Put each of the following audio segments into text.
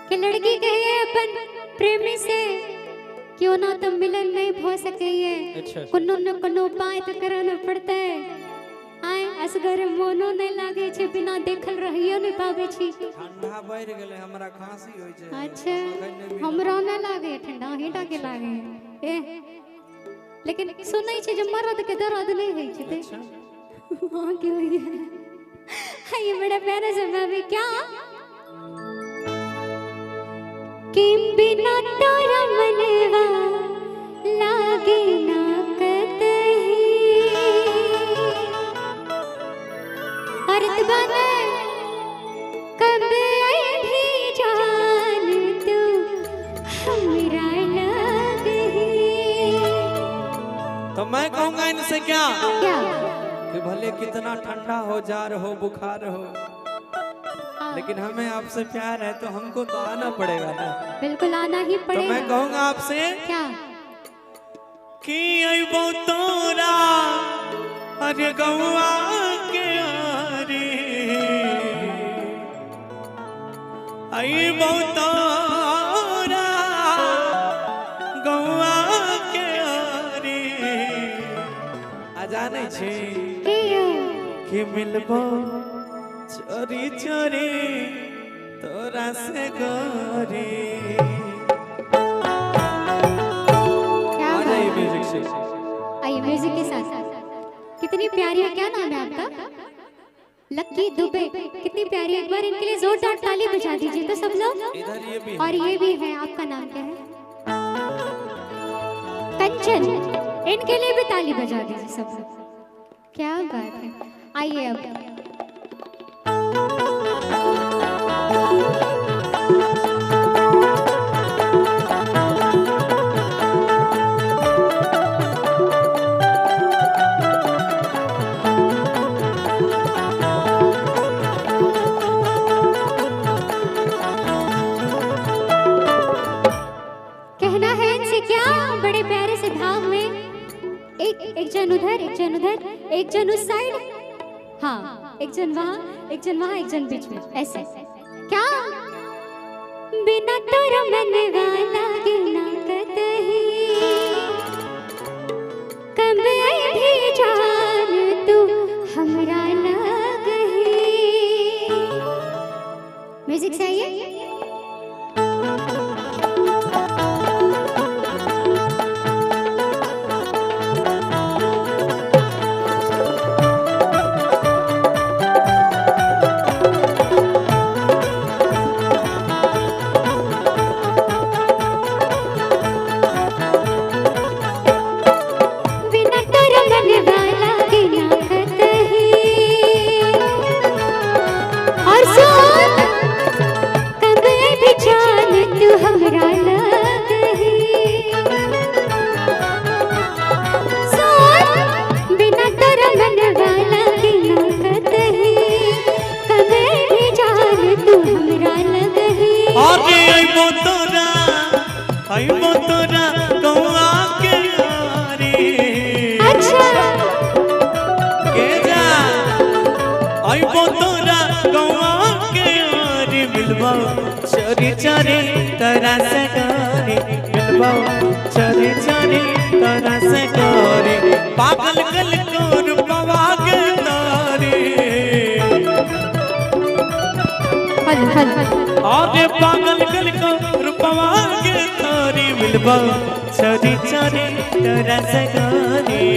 कि लड़की कहे अपन प्रेमी से क्यों ना तो मिलन नहीं हो सके है। अच्छा। कोनो न कोनो उपाय तो करे न पड़ते। आए असगर मोनो नहीं लागे छे, बिना देखल रहियो नहीं पावे छी। ठंडा बढ़ गेले, हमरा खांसी होय छे। अच्छा, हमरो न लागे ठंडा, हेटा के लागे ए। लेकिन सुनै छे जे मर्द के दर्द नहीं होय छे ते। अच्छा। हां क्यों है ये बड़ा प्यारा सा भी क्या कि बिना तोरा मनवा लागे ना कतही। अर्थ बने कब भी जान तू हमरा लगही। तो मैं कहूंगा इनसे क्या क्या कि भले कितना ठंडा हो, जार हो, बुखार हो, लेकिन हमें आपसे प्यार है तो हमको तो आना पड़ेगा ना। बिल्कुल आना ही पड़ेगा। तो मैं कहूंगा आपसे क्या कि अइबो तोरा अरे गौआ के आरी, अइबो तोरा गौआ के आरी। आ जानै छी कि मिलबो चोरी चोरी तोरा से गोरी। क्या आ जाइए म्यूजिक से, आइए म्यूजिक के साथ। कितनी प्यारी है, क्या नाम है आपका? लक्की दुबे। कितनी प्यारी है, एक बार इनके लिए जोरदार ताली बजा दीजिए तो सब लोग। इधर ये भी और ये भी है, आपका नाम क्या है? कंचन। इनके लिए भी ताली बजा दीजिए सब लोग। क्या बात है। आइए अब कहना है इनसे क्या, बड़े प्यारे से भाव में। एक एक जन उधर, एक जन उधर, एक जन उस साइड, हाँ, एक जन वहाँ, एक जन वहाँ, एक जन बीच में, ऐसे क्या। बिना तोरा मनवा लागे ना कतही, कब भी जान तू हमरा लगही। म्यूजिक चाहिए। बिना तोरा मनवा लागे ना कतही। और सुन, कब भी जान तू हमरा लगही। सुन, बिना तोरा मनवा लागे ना कतही, कब भी जान तू हमरा लगही। अरे अइबो तोरा, अइबो तोरा गौआ के आरी। अच्छा के जा अइबो तोरा गौआ के आरी, मिलबो चोरी चोरी तोरा से गोरी, मिलबो चोरी चोरी तोरा से गोरी। पागल गल कोर पवा के तारी। हल हल अरे पागल गल को रूपवा के तारी, मिलबो चोरी चोरी तोरा से गोरी।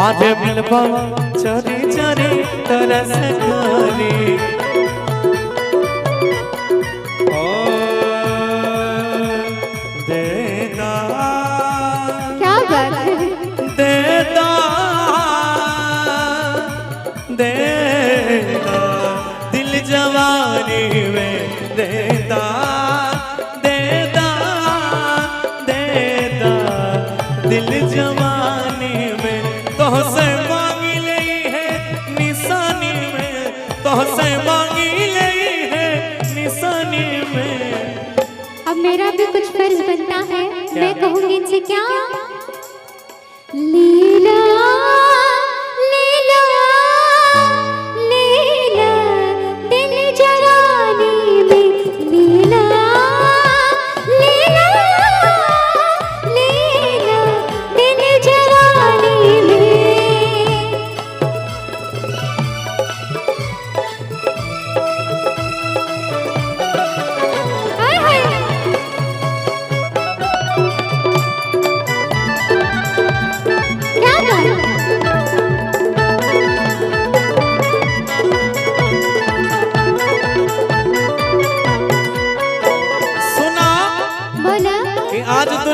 अरे मिलबो चोरी चोरी तोरा से गोरी। ओ दे दा, क्या बात है। दे दा, दे दा दिल जवानी में, दे दा, दे दा, दे दा दिल जवानी में। तोहसे मांगी ली है निशानी में, तोहसे मांगी ली है निशानी में। अब मेरा भी कुछ फर्ज बनता है, मैं कहूंगी इनसे क्या। लीला लीला लीला दिल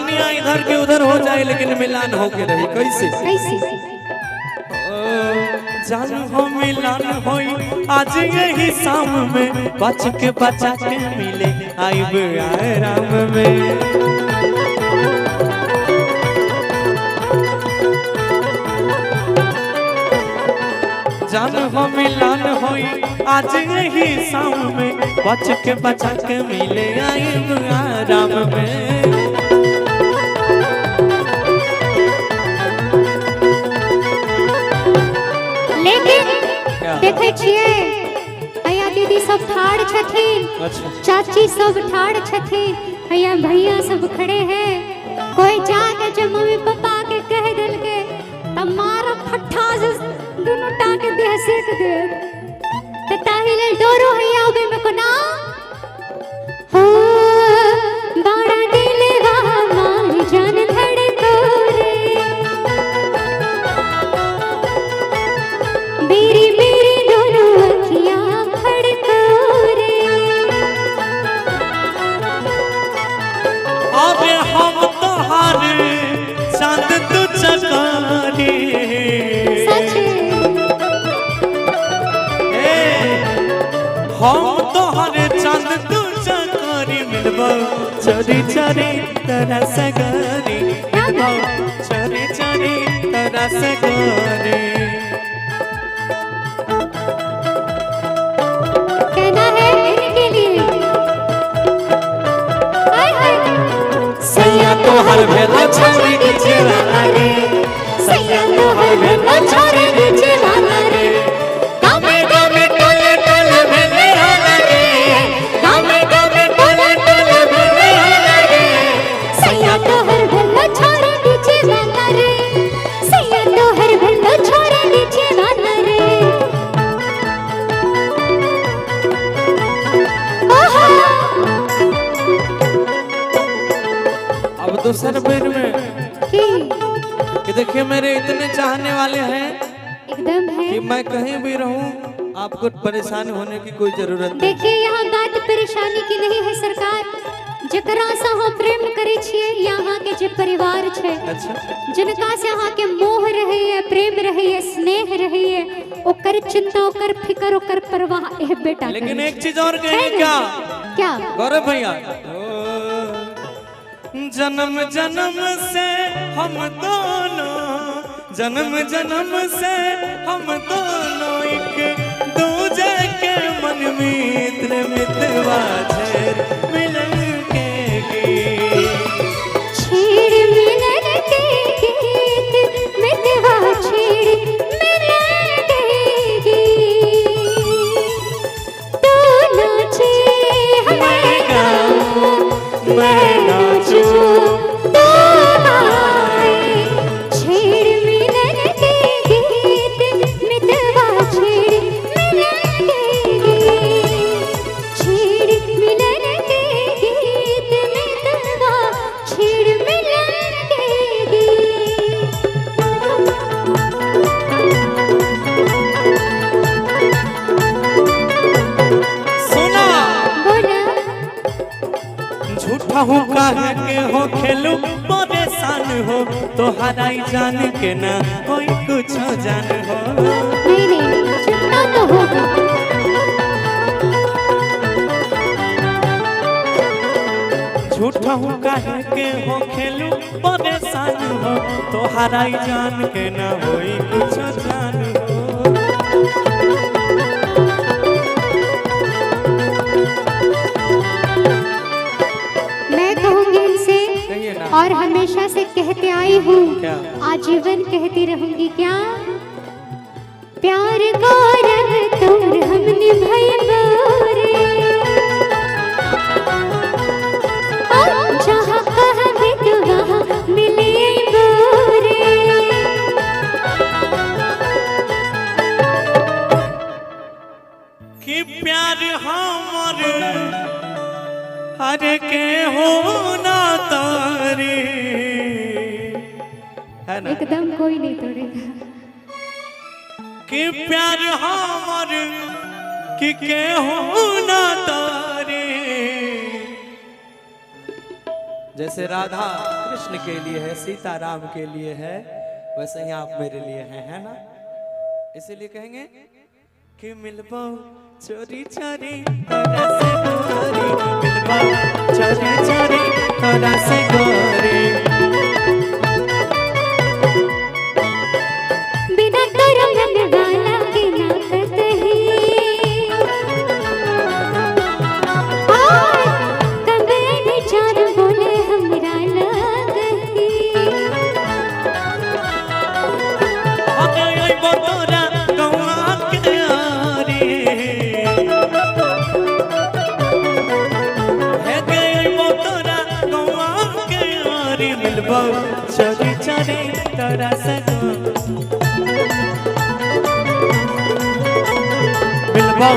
दुनिया इधर के उधर हो जाए लेकिन मिलान होके रही। कैसे कैसे? जान हो मिलान होई आज यही शाम में, बच के बचा के मिले आइब आराम में। जान हो मिलान होई आज यही शाम में, बच के बचा के मिले आइब आराम में। लेकिन देखे छियै हैया दीदी सब ठाढ़ छथिन, अच्छा चाची सब ठाढ़ छथिन, हैया भैया सब खड़े हैं। कोई जाके जो मम्मी पापा के कह देलके त मारा फट्ठा से दुनू टाके देह सेक देत। त ताहि लेल डरो हैया ओबे में कोना हो बड़ा दिलवा मार जान धड़को रे, मेरी मेरी दोनों अखियां फड़को रे। अबे हम तोहार चांद तू चकारी, सच हम तोहार चांद तू चकारी, मिलबो चोरी चोरी तोरा से गोरी, मिलबो चोरी चोरी तोरा से गोरी। कहना है इनके लिए। हाय हाय सैया तोहर भेला छोरी के चेला लागे, सैया तोहर भेला छोरी के चेला रे, गामे गामे टोले टोले भेले होला रे, गामे गामे टोले टोले भेले होला रे। सैया तोहर भेला छोरी के चेला रे, सैया तोहर भेला छोरी के चेला रे। ओहो अब दूसरे बेर में की कि देखिए मेरे इतने चाहने वाले हैं एकदम है कि मैं कहीं भी रहूं आपको परेशान होने की कोई जरूरत नहीं। देखिए यहाँ बात परेशानी की नहीं है सरकार, जकरा से अहाँ प्रेम करे छियै यहाँ के जे परिवार छै, अच्छा जिनका से अहाँ के मोह रहैए, प्रेम रहैए, स्नेह रहैए, ओकर चिंता ओकर फिकर ओकर परवाह एह बेटा लेकिन करै एक चीज और छै कहेंगे ने? क्या क्या गौरव भैया, जन्म जन्म से हम दोनों, जन्म जन्म से हम दोनों एक दूजे के मन मित्र मितवा छेड़ मिलन के गीत। छेड़ मिलन के गीत मितवा छेड़ मिलन के गीत, तू नाचे मैं गाऊं मैं नाचूं तू गाए, छेड़ मिलन के गीत मितवा छेड़ मिलन के गीत, छेड़ मिलन के गीत मितवा छेड़ मिलन के गीत। सुना बोला झूठा हूँ काहे के हो खेलू परेशान हो, तोहरा ही जान के ना कोई कुछ जान हो। नहीं नहीं चिंता तो होगा। झूठा हूँ काहे के हो खेलू परेशान हो, तोहरा ही जान के ना कोई कुछ जान हो। मैं कहूंगी इनसे कहिए ना। और हमेशा से कहते आई हूँ, क्या? आजीवन कहती रहूंगी, क्या प्यार गौरव तोर हम निभाएबो रे, और जहाँ कहबे तू वहाँ मिलेबो रे। कि प्यार हमर हर के हो ना तारे, है ना? एकदम कोई नहीं तोड़ेगा। कि प्यार हमर कि के हो ना तारे, जैसे राधा कृष्ण के लिए है, सीता राम के लिए है, वैसे ही आप मेरे लिए हैं, है ना? इसीलिए कहेंगे कि मिलबो चोरी चोरी तोरा से गोरी, मिलबो चोरी चोरी तोरा से गोरी। बिना तोरा मन वाला के ना कतही, कबे भी चार बोले हमरा लगही। अबो तोरा गौआ के आरी, हे गए तोरा गौआ के आरी, मिलबो चोरी चोरी तोरा से गोरी, मिलबो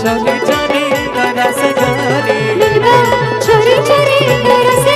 चोरी चोरी तोरा से गोरी, मिलबो चोरी चोरी तोरा से।